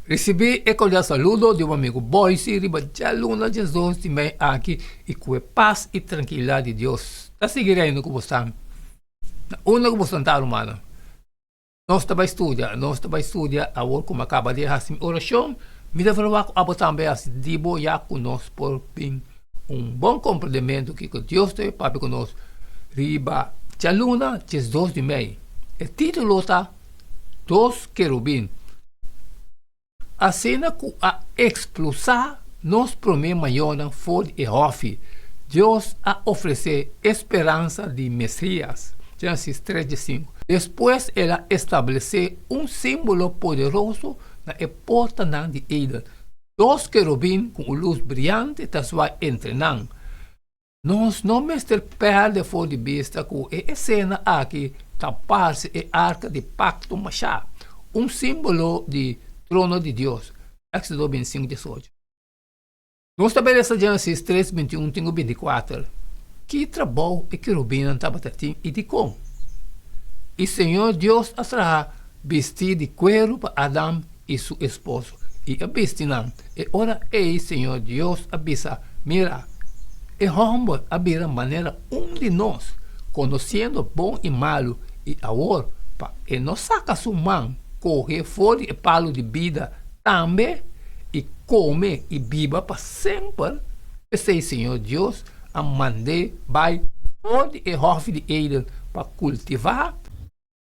Risibí e kordial saludo di bo amigu Boysie riba djaluna 12 di mei aki i ku e pas i trankilidat di Dios ta sigui reina ku bo stan na unda ku bo stan ta, rumannan. Nos ta bai studia, nos ta bai studia awor ku mi a kaba di hasi mi orashon, mi ta verwagt ku abo tambe hasi di bo ya ku nos por bin un bon komprendementu kiko Dios ta papia ku nos riba djaluna 12 di mei. E título ta Dos kerubin. Asina ku a ekspulsá nos promé mayornan for di e hòfi, Dios a ofresé e speransa di Mesías. Génesis tres diesinku. Despues el a establesé un símbolo poderoso na e portanan di Eden, dos kerubin ku un lus briante ta zwai entre nan. Nos no mester pèrdè for di bista ku e esena aki ta parse e Arka di Pakto mashá, un símbolo di trono di Dios. Éksodo 25, 18. Nos ta bira lesa Génesis 3, 21 te ku 24. Ki trabou e kerubinnan tabata tin i dikon? I Señor Dios a traha bistí di kueru pa Adam i su esposo, i a bisti nan. E ora ei Señor Dios a bisa, Mira, e hòmber a bira manera un di nos, konosiendo bon i malu, i awor, pa e no saka su man kohe for di e palu di bida tambe, i kome i biba pa semper, p'esei Señor Dios a mand'é bai for di e hòfi di Eden pa kultivá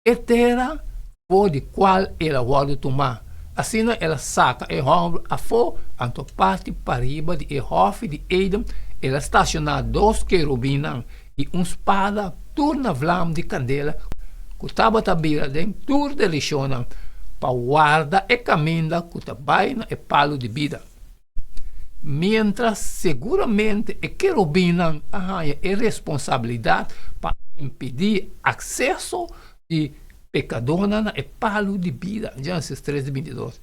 E tera for di kual el a wòrdu tumá. Asina el a saka e hòmber afó, anto parti pariba di e hòfi di Eden el a stashoná dos kerubinnan i un spada tur na vlam di kandela ku tabata bira den tur direkshonnan pa warda e kaminda ku ta bai na e palu di bida. Miéntras seguramente e kerubinnan a haña e responsabilidat pa impedí akseso di pekadónan na e palu di bida, Génesis tres di 22,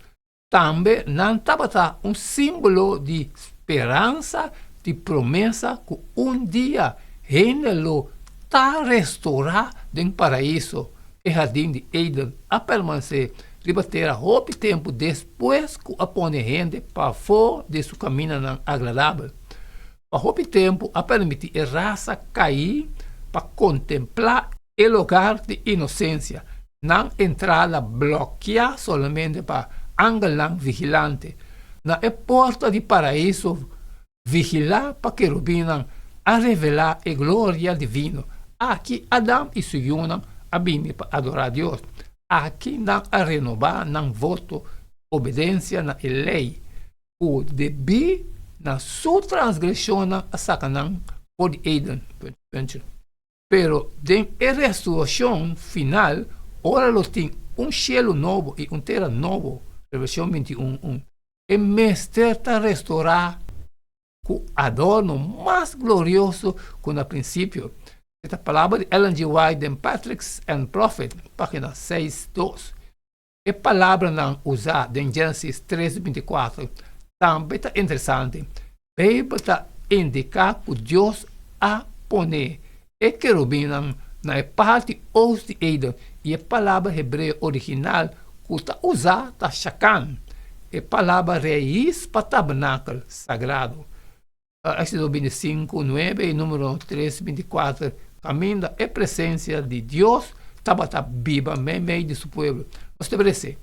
tambe nan tabata un símbolo di speransa di promesa ku un dia hende lo ta restorá den Paraiso. E hardin di Eden a permanesé riba tera hopi tempu despues ku a pone hende pafó di su kamindanan agradabel. Pa hopi tempu a permití e rasa kaí pa kontemplá e logar di inosensia, nan entrada blòkiá solamente pa angelnan vigilante. Na e porta di Paraiso Vigilá pa kerubinnan a revelá e gloria divino. Aki Adam i su yunan a bini pa adorá Dios. Aki nan a renobá nan voto di obedensia na e Lei, ku debí na su transgreshonnan a saka nan for di Eden. Pero den e restoracion final, ora lo tin un cielo nobo i un tera nobo, Revelacion 21, un, e mester ta restorá ku adorno mas glorioso ku na prinsipio. E ta palabra di Ellen G. White den Patriarchs and Prophets, página seis, dos. E palabranan usá den Génesis tres 24 tambe ta interesante. Beibel ta indiká ku Dios a pone e kerubinnan na e parti oost di Eden i e palabra hebreo original ku ta usá ta shakan, e palabra reis pa tabernakel sagrado. Éxodo 25, 9 i Número 3, 24, kaminda e presensia di Dios tabata biba meimei di su pueblo. Nos ta parese,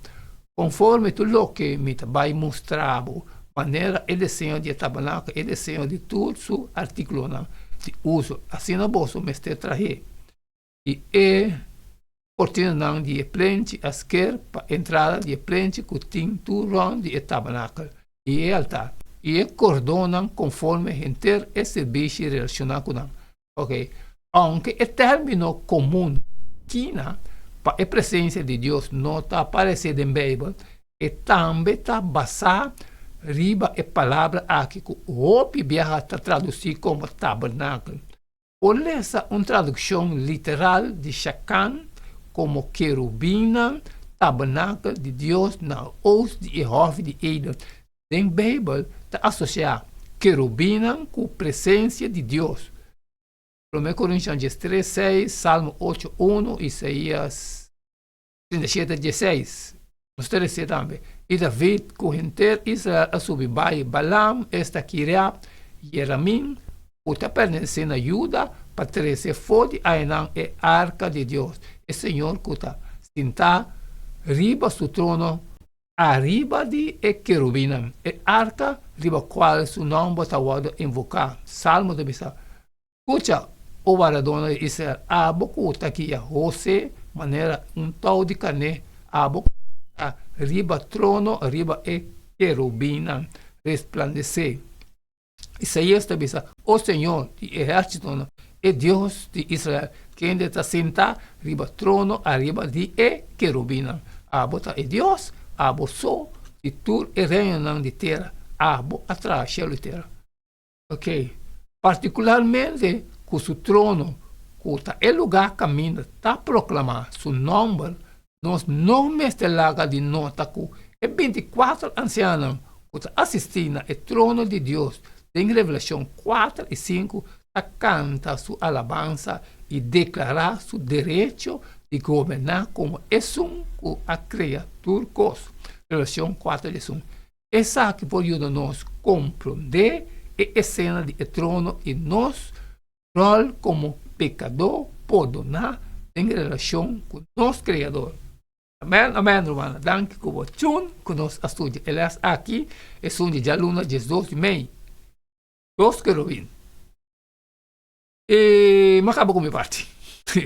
konforme tur loke mi ta bai mustra bo, manera e diseño di e tabernakel, e diseño di tur su artíkulonan di uso, asina boso mester trah'é. I e kortinanan di e plenchi a sker pa entrada di e plenchi ku tin tur rònt di e tabernakel i e altar, i e kordonnan konforme henter e sirbishi relashoná ku nan. Oke, ounke e término komun kina pa e presensia di Dios no ta aparesé den Beibel, e tambe ta basá riba e palabra aki ku hopi biaha ta tradusí komo tabernakel. Por lesa un tradukshon literal di Shakan komo kerubinnan, tabernakel di Dios na oost di e Hòfi di Eden. Den Beibel ta asosiá kerubinnan ku presensia di Dios. Promé Korintionan 13, 6, Salmo 8, 1, Isaías 37, 16. Nos ta lesa tambe, I David ku henter Israel a subi bai Balaam, esta Kiriat Yeramin, ku ta pertenesé na Juda, pa trese for di einan e arka di Dios, e Señor ku ta sintá riba su trono ariba di e kerubinnan, e arka riba kual su nòmber ta wòrdu invoká. Salmo ta bisa, Skucha, o wardadónan di Israel, abo ku ta guia Hosé manera un tou di karné, abo ku ta riba trono riba e kerubinnan, resplandesé. Isaías ta bisa, O Señor di ehérsitonan, e Dios di Israel, kende ta sintá riba trono ariba di e kerubinnan, abo ta e Dios, abo so di tur e reinonan di tera, abo a traha shelu i tera. Ok, partikularmente ku su trono, ku ta e lugá kaminda ta proklamá su nòmber, nos no mester laga di nota ku e bintikuater ansianonan ku ta asistí na e trono di Dios den Revelashon kuater i sinku ta kanta su alabansa i deklará su derecho di goberná komo Esun ku a krea tur kos. Revelashon kuater diesun. Esaki por yuda nos komprondé e esena di e trono i nos ròl komo pekadó pordoná den relashon ku nos Kreador. Amèn, amèn, rumannan. Danki ku bo tune ku nos a studia e lès aki, esun di djaluna diesdos di mei. Dos kerubin. E m'a kaba ku mi parti.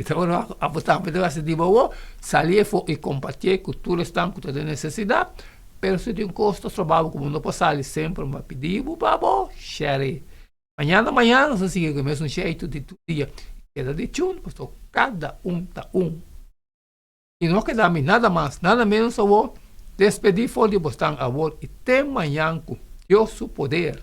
Ta ora abo tambe ta hasi di bo awor, sali afó i kompartié ku tur esnan ku ta den nesesidat. Pero si tin kos ta stroba bo ku bo no por sali semper, m'a pidi bo pa bo share. Mañana mañana nos ta sigui ku e mesun sheitu di tur dia. Keda di chun pasobra kada un ta un. I no keda mi nada mas, nada ménos awor, despedí for di bosnan awor i te mañan ku Dios su poder.